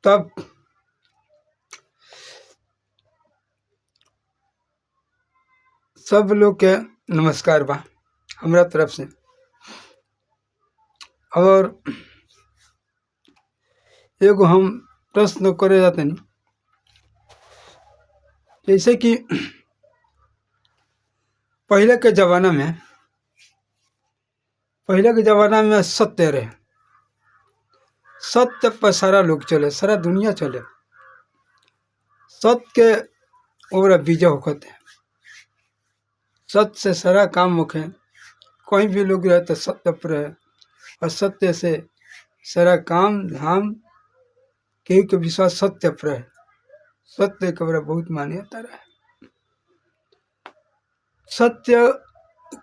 तब सब लोग के नमस्कार बा हमरा तरफ से। और एगो हम प्रश्न करे जातनी, जैसे कि पहले के जमाना में, पहले के जमाना में सत्य रहे, सत्य पर सारा लोग चले, सारा दुनिया चले, सत्य के ओरा विजय होखत है, सत्य से सारा काम होखे, कहीं भी लोग रहे तो सत्य पर रहे और सत्य से सारा काम धाम, केहू के विश्वास सत्य पर रहे, सत्य के बड़ा बहुत मान्यता रहे। सत्य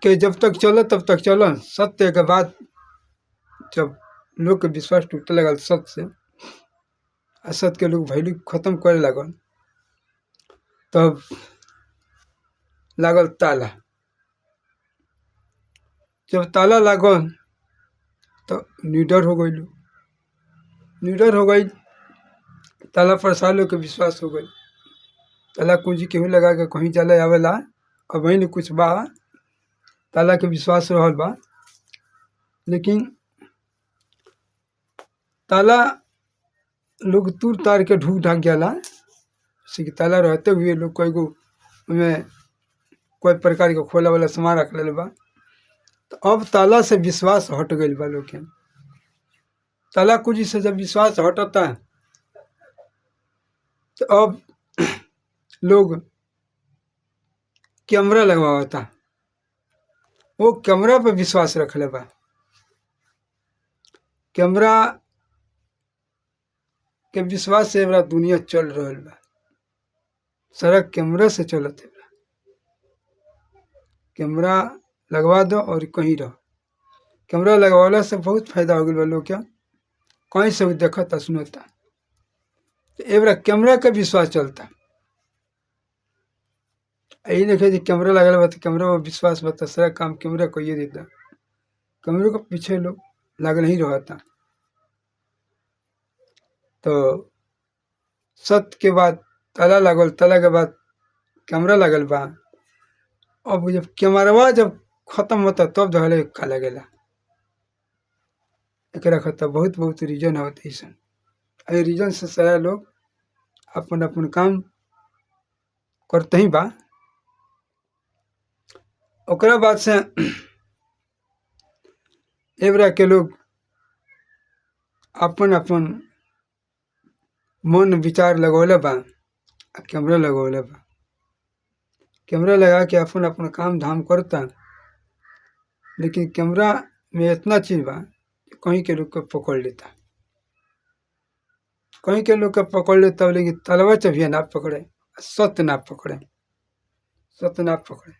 के जब तक चलो तब तक चलो, सत्य के बाद जब लोग के विश्वास टूटे लगल सत्य से, आ सत्य के लोग वैल्यू खत्म करे लगल, तब लागल ताला। जब ताला लागल तो निडर हो गई लोग, निडर हो गई, ताला पर सारा लोग के विश्वास हो गई। ताला कुंजी केहू लगा के कहीं चले आवेला, अब वही कुछ बा, ताला के विश्वास रहल बा, लेकिन ताला लोग तूर तार के ढूक ढाक जाला, जैसे कि ताला रहते हुए लोग कई गो में कोई प्रकार के खोला वाला सामान रख ले बा। तो अब ताला से विश्वास हट गई बा लोग के। ताला कुंजी से जब विश्वास हटता है तो अब लोग कैमरा लगवाता, वो कैमरा पर विश्वास रख ले बा। कैमरा के विश्वास से बड़ा दुनिया चल रहल बा, सारा कैमरा से चलत है। कैमरा लगवा दो और कहीं रहो, कैमरा लगवाला से बहुत फायदा हो गइल बा लोग के, कहीं से देखता सुनता, तो एबरा कैमरा के विश्वास चलता। यही देखे जी कैमरा लगल बा तो कैमरा पर विश्वास बा, तो सारा काम कैमरा कइये देता, कैमरे के पीछे लोग लागल ही रहता। तो सत्य के बाद ताला लागल, ताला के बाद कैमरा लागल बा। अब जब कैमरवा जब खत्म होता तब धले का लगेला, एकरा खातिर बहुत बहुत रीजन होत ऐसन। ए रीजन से सारा लोग अपन अपन काम करते ही बा। ओकरा बाद से एबरा के लोग अपन अपन मन विचार लगौले बा, कैमरा लगौले बा, कैमरा लगा के अपन अपन काम धाम करता, लेकिन कैमरा में इतना चीज बा कहीं के लोग के पकड़ लेता, कहीं के लोग के पकड़ लेता, लेकिन तलवा चबिया ना पकड़े, सत्य ना पकड़े, सत्य ना पकड़े।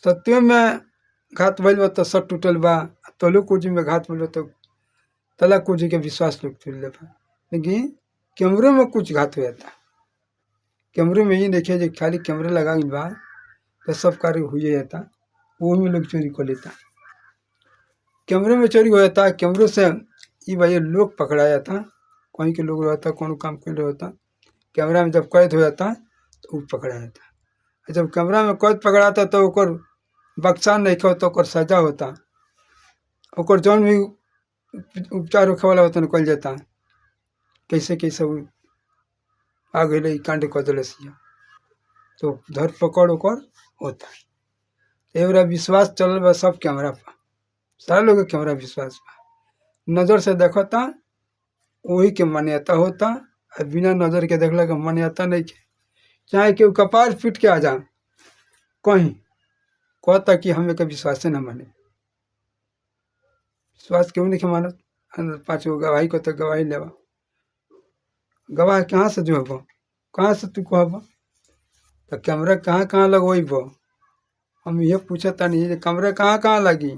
सत्य में घात भइल बा तो सत टूटल बा, तलु कुंजी में घात भइल बा तो तला कुंजी के विश्वास लोग टूट बा, लेकिन कैमरे में कुछ घात हो जाता। कैमरे में ये देखे जो खाली कैमरा लगा बा तो सब कार्य हो जाता, वो में लोग चोरी कर लेता, कैमरे में चोरी हो जाता। कैमरे से ये भाई लोग पकड़ा जाता, कहीं के लोग रहता, कौन काम कर रहता, कैमरा में जब कैद हो जाता तो वो पकड़ा जाता। जब कैमरा में कैद पकड़ाता तो ओकर बक्सा नहीं खो तो ओकर सजा होता, ओकर जौन भी उपचार होखे वाला होता कल जाता, कैसे कैसे वो आ गई कांड कर दिल, तो धर पकड़ ओकर होता। एवरा विश्वास चलल बा सब कैमरा पर, सारा लोग के कैमरा विश्वास बा, नज़र से देखता वही के मान्यता होता, और बिना नज़र के देखला के मान्यता नहीं के। चाहे केहू कपार पीट के आ जा कहीं, कहता कि हमें के विश्वास न माने, विश्वास क्यों नहीं मानत। पाँच गो गवाही को तो गवाही लेवा, गवाह कहाँ से जो हबो, कहाँ से तू कहब, तो कैमरा कहाँ कहाँ लगवेबो, हम ये पूछता नहीं कैमरा कहाँ कहाँ लगी,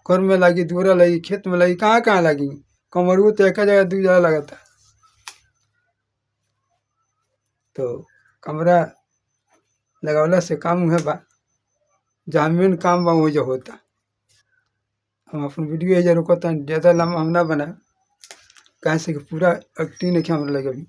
घर में लगी, दूरा लगी, खेत में लगी, कहाँ कहाँ लगी, कमरू तो एक जगह दू जगह लगता। तो कैमरा लगावला से काम उहे बा, जहाँ मेन काम बा वही जो होता। हम अपन वीडियो एजा रोकता, ज़्यादा लम्बा हम ना बनाए। काहे से कि पूरा एक्टिंग नहीं हमरा लगे अभी।